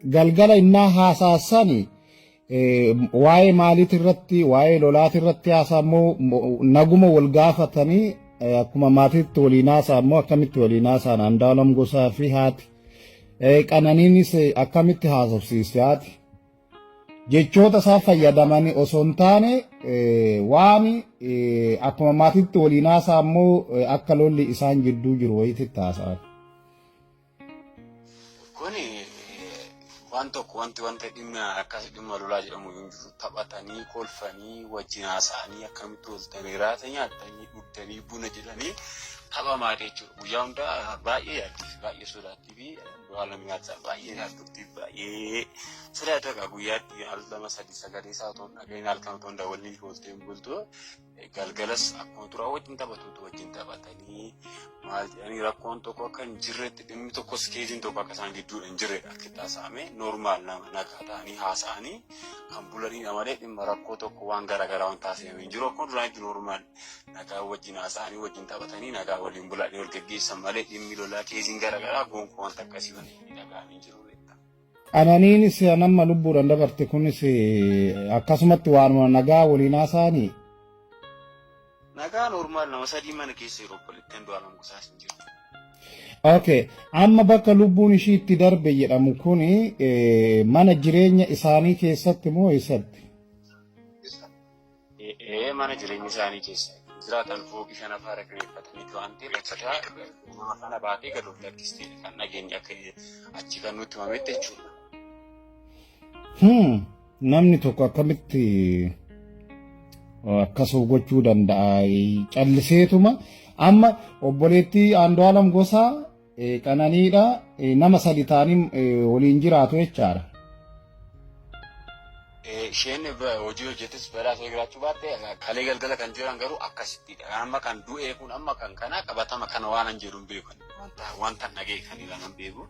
Galgala innaa haasaasani waa'ee maaliit irratti, waa'ee lolaati irratti haasaa immoo naguma wal gaafatanii akkuma maatiitti waliin haasaa immoo akkamitti waliin haasaan Andu'aalam Gosaa fi haati Qananiinis akkamitti haasofsiiste haati? Jechoota isaa fayyadamanii osoo hin taane waan akkuma maatiitti waliin haasaa immoo akka lolli isaan jidduu jiru wayiitti haasa'an. Kuni waan tokko wanti wanta dhimma akkas dhimma lolaa jedhamu hin jiru. Taphatanii, kolfanii, wajjin haasa'anii akkamitti ooltanii raata nyaattanii, dhugdanii, buna jedhanii tapha maatii jechuudha. Guyyaa hundaa baay'ee yaaddiif, baay'ee sodaattii fi haala nyaata baay'ee yaaddoftiif baay'ee sodaata. Guyyaatti al lama sadi sagalee isaa otoo hin dhagahin halkan otoo hin daawwannin ooltee hin bultu. Galgalas akkuma duraa wajjin taphatuutu wajjin taphatanii maal jedhanii rakkoon tokko akka hin jirretti dhimmi tokkos keeziin tokko akka isaan gidduu hin jirredha akka itti haasa'ame normaal nama nagaa ta'anii haasa'anii kan bulanidha malee dhimma rakkoo tokko waan garaagaraa waan taasifame hin jiru akkuma duraanitti normaal nagaa wajjin haasa'anii wajjin taphatanii nagaa waliin bulanii wal geggeessan malee dhimmi lolaa keeziin garaagaraa gonkumaa wanta akkasii wanti dhaga'amee hin jiru. Qananiinis nama lubbuudhaan dabarte kunis akkasumatti waanuma nagaa waliin haasa'anii. Nagaa normaal nama sadii mana keessa yeroo obboleettii Andu'aalam Gosaas hin jirtu. Okay. Amma bakka lubbuun ishii itti darbe jedhamu kuni mana jireenya isaanii keessatti moo eessatti? Ee, mana jireenya isaanii keessa jiraatan fooqii shanaffaa irra kireeffataniitu waan ta'eef uffata nama kana baatee gad of lakkistee kan dhageenye akka achi kan nutti himametti jechuudha. Namni tokko akkamitti akkas of gochuu danda'a? Calliseetuma amma obboleettii Andu'aalam Gosaa Qananiidha nama sadi ta'anii waliin jiraatu jechaadha. Isheen hojii hojjetes balaa ishee jiraachuu baatte kalee galgala kan jiran garuu akkasittidha. Amma kan du'ee kun amma kan kana qabatama kana waan an jedhu hin beeku. Wanta wanta dhaga'e kan ilaalan beeku.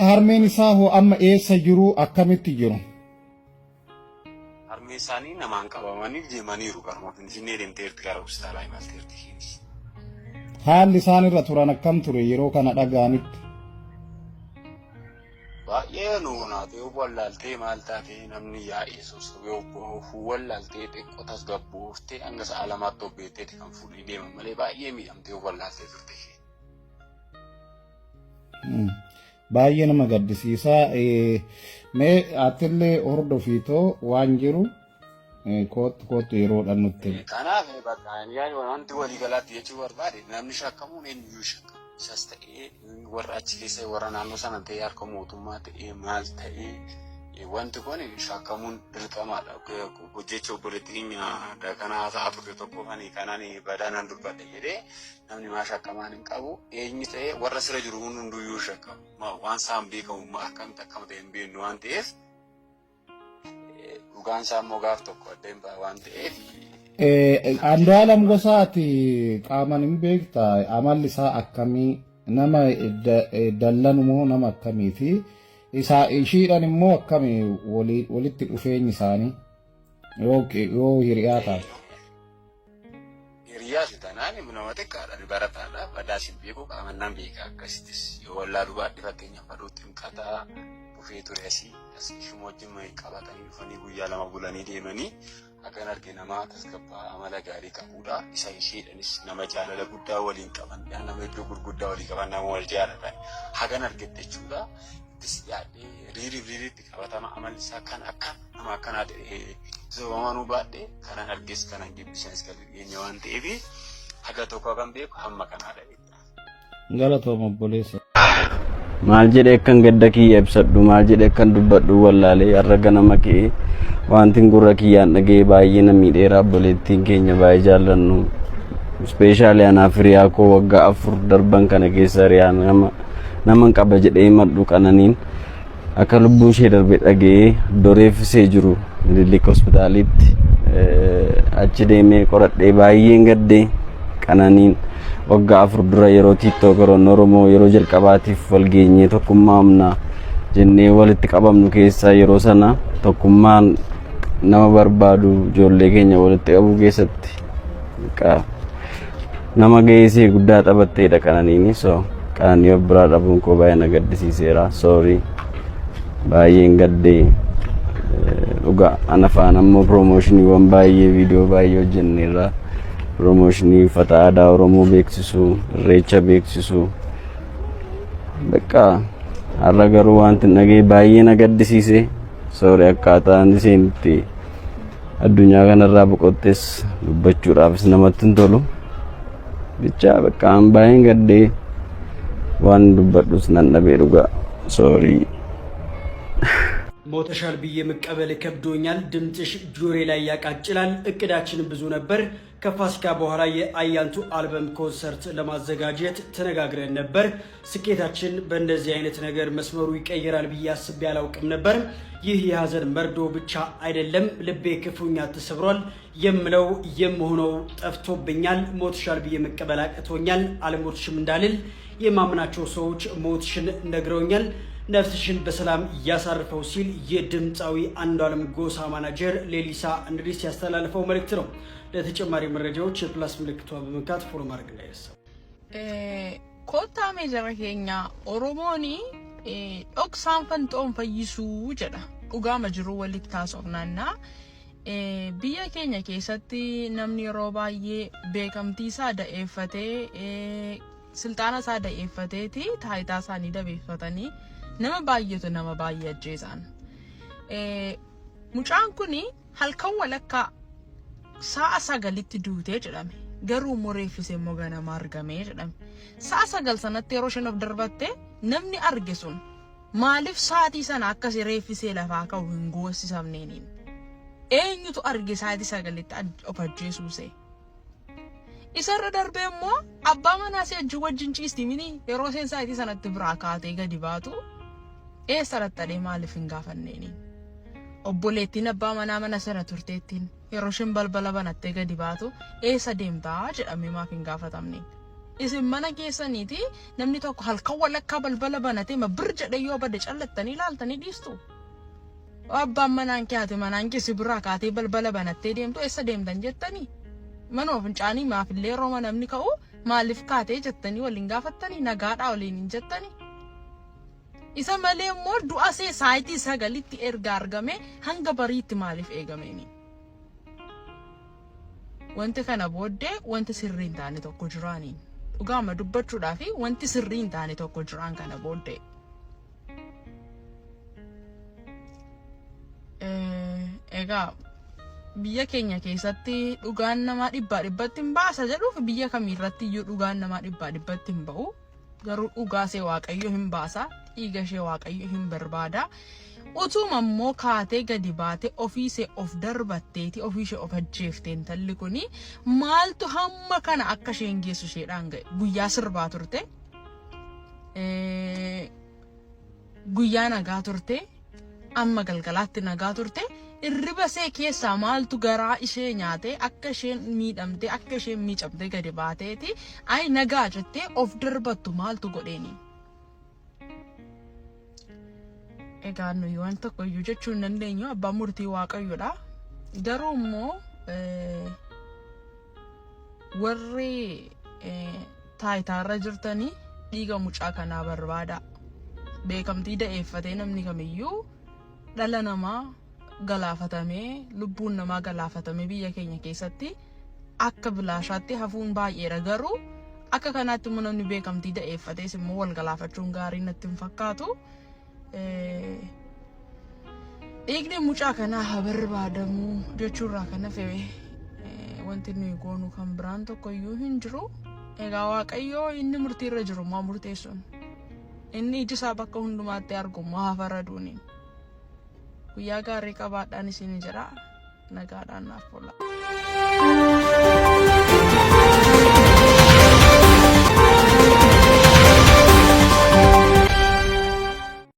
Harmeen isaa hoo amma eessa jiru, akkamitti jiru? Harmee isaanii namaan qabamanii deemaniiru garuma Finfinnee deemteerti gara hospitaalaa imalteerti isheenis. Haalli isaan irra turan akkam ture yeroo kana dhaga'anitti? Baay'ee nu naatee wallaaltee maal taatee namni yaa'ee sossobee ofuu wallaaltee xiqqoo tasgabbooftee hanga sa'a lamaatti of beekteeti kan fuudhanii deeman malee baay'ee miidhamtee of wallaaltee turte isheen. Baay'ee nama gaddisiisa. Mee atillee hordofiitoo waan jiru koottu koottu yeroodhaan nutti himi. Kanaaf bakka yaani wanti waliigalaatti jechuu barbaade namni shakkamuun eenyuyyuu shakkama. Isas ta'ee warra achi keessa warra naannoo sana ta'ee harka mootummaa ta'ee maal ta'ee wanti kun shakkamuun dirqamaadha. Hojjecha obboleetti keenya kana haasa'aa turte tokko kan kanaan badaa nan dubbadha jedhee namni maa shakkamaan hin qabu. Eenyu ta'ee warra sira jiru hunduyyuu shakkamu. Waan isaan beekamu akkamitti akkam ta'e hin beeknu waan ta'eef dhugaan isaa immoo gaaf tokko adda hin ba'a waan ta'eef. Andu'aalam Gosaa ati qaaman hin beekta, amalli isaa akkamii, nama dallanu moo nama akkamiiti? Isaa ishiidhaan immoo akkami walitti dhufeenyi isaanii yoo hiriyaa taate? Hiriyaa si tanaan nama xiqqaadha barataadha badaas hin beeku qaaman nan beeka akkasittis yoo wallaaluu baadhe fakkeenyaaf aduu ximqataa dhufee ture asii as ishuma wajjin qabatanii dhufanii guyyaa lama bulanii deemanii akkan arge nama tasgabbaa amala gaarii qabudha. Isa isheedhanis nama jaalala guddaa waliin qaban nama iddoo gurguddaa walii qaban nama wal jaalatan hagan argette jechuudha. Ittis dhiyaadhee riiriif riiriitti qabatama amalli isaa kan akka nama akkanaa ta'e sobamanuu baadhee kanan arges kanan jibbisanis kan dhiyeenya waan ta'eef haga tokko kan beeku hamma kanaadha. Galatooma obboleessa. Maal jedhee akkan gadda kiyya ibsadhu, maal jedhee akkan dubbadhu wallaalee har'a ganama ka'ee wantin gurra kiyyaan dhaga'e baay'ee na miidheera. Obboleettiin keenya baay'ee jaallannu, ispeeshaalii anaaf hiriyaa koo waggaa 4 darban kana keessa hiriyaa nama naman qaba jedhee himadhu Qananiin akka lubbuun ishee darbe dhaga'ee doreeffisee jiru Minilik hospitaalitti achi deemee qoradhee baay'een gaddee. Qananiin waggaa 4 dura yeroo tiiktookeroonni Oromoo yeroo jalqabaatiif wal geenyee tokkummaa humna jennee walitti qabamnu keessa yeroo sana tokkummaan nama barbaadu ijoollee keenya walitti qabuu keessatti nama ga'ee ishee guddaa taphatteedha Qananiini. So Qananii of biraa dhabuun koo baay'ee na gaddisiiseera. Sorry. Baay'een gaddee dhugaa ana faana immoo promotioniiwwan baay'ee viidiyoo baay'ee hojjenneerra. Promotionii uffata aadaa Oromoo beeksisuu, irreecha beeksisuu. Bakka har'a garuu wanti dhagee baay'ee na gaddisiise. Sorry akkaataan isheen itti addunyaa kanarraa boqottes dubbachuudhaafis namatti hin tolu. Bichaa bakka an baay'een gaddee waan dubbadhus nan dhabee dhugaa. Sorry. ሞተሻል ብዬ መቀበል ከብዶኛል። ድምፅሽ ጆሮዬ ላይ ያቃጭላል። እቅዳችን ብዙ ነበር። ከፋሲካ በኋላ የአያንቱ አልበም ኮንሰርት ለማዘጋጀት ተነጋግረን ነበር። ስኬታችን በእንደዚህ አይነት ነገር መስመሩ ይቀየራል ብዬ አስቤ አላውቅም ነበር። ይህ የሀዘን መርዶ ብቻ አይደለም፣ ልቤ ክፉኛ ተሰብሯል። የምለው የምሆነው ጠፍቶብኛል። ሞትሻል ብዬ መቀበል አቅቶኛል። አልሞትሽም እንዳልል የማምናቸው ሰዎች ሞትሽን ነግረውኛል። ነፍስሽን በሰላም ያሳርፈው ሲል የድምፃዊ አንዷለም ጎሳ ማናጀር ሌሊሳ እንድሪስ ያስተላለፈው መልእክት ነው። ለተጨማሪ መረጃዎች የ plus ምልክቷ በመንካት follow ማድረግ እንዳይረሳ። Kottaa mee jara keenya Oromoon dhoksaan fanxoon fayyisuu jedha. Dhugaama jiru walitti haasofnaannaa. Biyya keenya keessatti namni yeroo baay'ee beekamtii isaa da'eeffatee silxaana isaa da'eeffateeti taayitaa isaanii dabeeffatanii nama baay'eetu nama baay'ee ajjeesan. Mucaan kun halkan walakkaa sa'a 9tti duutee jedhame. Garuu immoo reeffisee immoo ganama argamee jedhame. Sa'a 9 sanatti yeroo isheen of darbatte namni arge sun maaliif sa'aatii sana akkas reeffisee lafaa ka'u hin goossifamneeniin? Eenyutu arge sa'aatii 9tti of ajjeesuusee? Isarra darbee immoo abbaa manaa ishee wajjin ciisti mini yeroo isheen sa'aatii sanatti biraa kaatee gadi baatu eessa dhaxxadhee maaliif hin gaafanneeniin? Obboleettiin abbaa manaa mana sana turteettiin yeroo isheen balbala banattee gadi baatu eessa deemtaa jedhamee maaf hin gaafatamne? Isin mana keessaniiti namni tokko halkan walakkaa balbala banatee ma bir jedhee yoo bade callattanii ilaaltanii dhiistu. Abbaan manaan kee haati manaan kee si biraa kaatee balbala banattee deemtu eessa deemtan jettanii? Manuma fincaanii maafillee yeroo namni ka'u maaliif kaatee jettanii waliin gaafattanii nagaadhaa waliin hin jettanii? Isa malee immoo du'a see sa'aatii 9tti erga argame hanga bariitti maaliif eegameeni? Wanti kana booddee wanti sirrii hin taane tokko jiraaniin. Dhugaama dubbachuudhaa fi wanti sirrii hin taane tokko jiraan kana booddee. Egaa biyya keenya keessatti dhugaan namaa dhibbaa dhibbatti hin baasa jedhuuf biyya kamiirratti iyyuu dhugaan namaa dhibbaa dhibbatti hin ba'u. Garuu dhugaa ishee Waaqayyo hin baasa, dhiiga ishee Waaqayyo hin barbaada. Utuma immoo kaatee gadi baatee ofiishee of darbatteeti ofiishee of ajjeefte intalli kuni maaltu hamma kana akka isheen geessu isheedhaan ga'e. Guyyaa sirbaa turte, guyyaa nagaa turte, amma galgalaatti nagaa turte. Irriba ishee keessaa maaltu garaa ishee nyaate akka isheen miidhamte akka isheen miicamte gadi baateeti ay nagaa jettee of darbattu maaltu godheeni. Egaa nuyi waan tokko iyyuu jechuu hin dandeenyu abbaan murtii Waaqayyoodha. Garuu immoo warri taayitaarra jirtanii dhiiga mucaa kanaa barbaada. Beekamtii da'eeffatee namni kamiyyuu dhala namaa galaafatamee lubbuun namaa galaafatamee biyya keenya keessatti akka bilaashaatti hafuun baay'eedha. Garuu akka kanaatti immoo namni beekamtii da'eeffatees immoo wal galaafachuun gaarii natti hin fakkaatu. Dhiigni mucaa kanaa haa barbaadamu jechuurraa kan hafe wanti nuyi goonu kan biraan tokko iyyuu hin jiru. Egaa Waaqayyo inni murtiirra jiru immoo murteessuun inni iji isaa bakka hundumaatti argu immoo haa faraduuni. Guyyaa gaarii qabaadhaan isin jedha. Nagaadhaan naaf oola.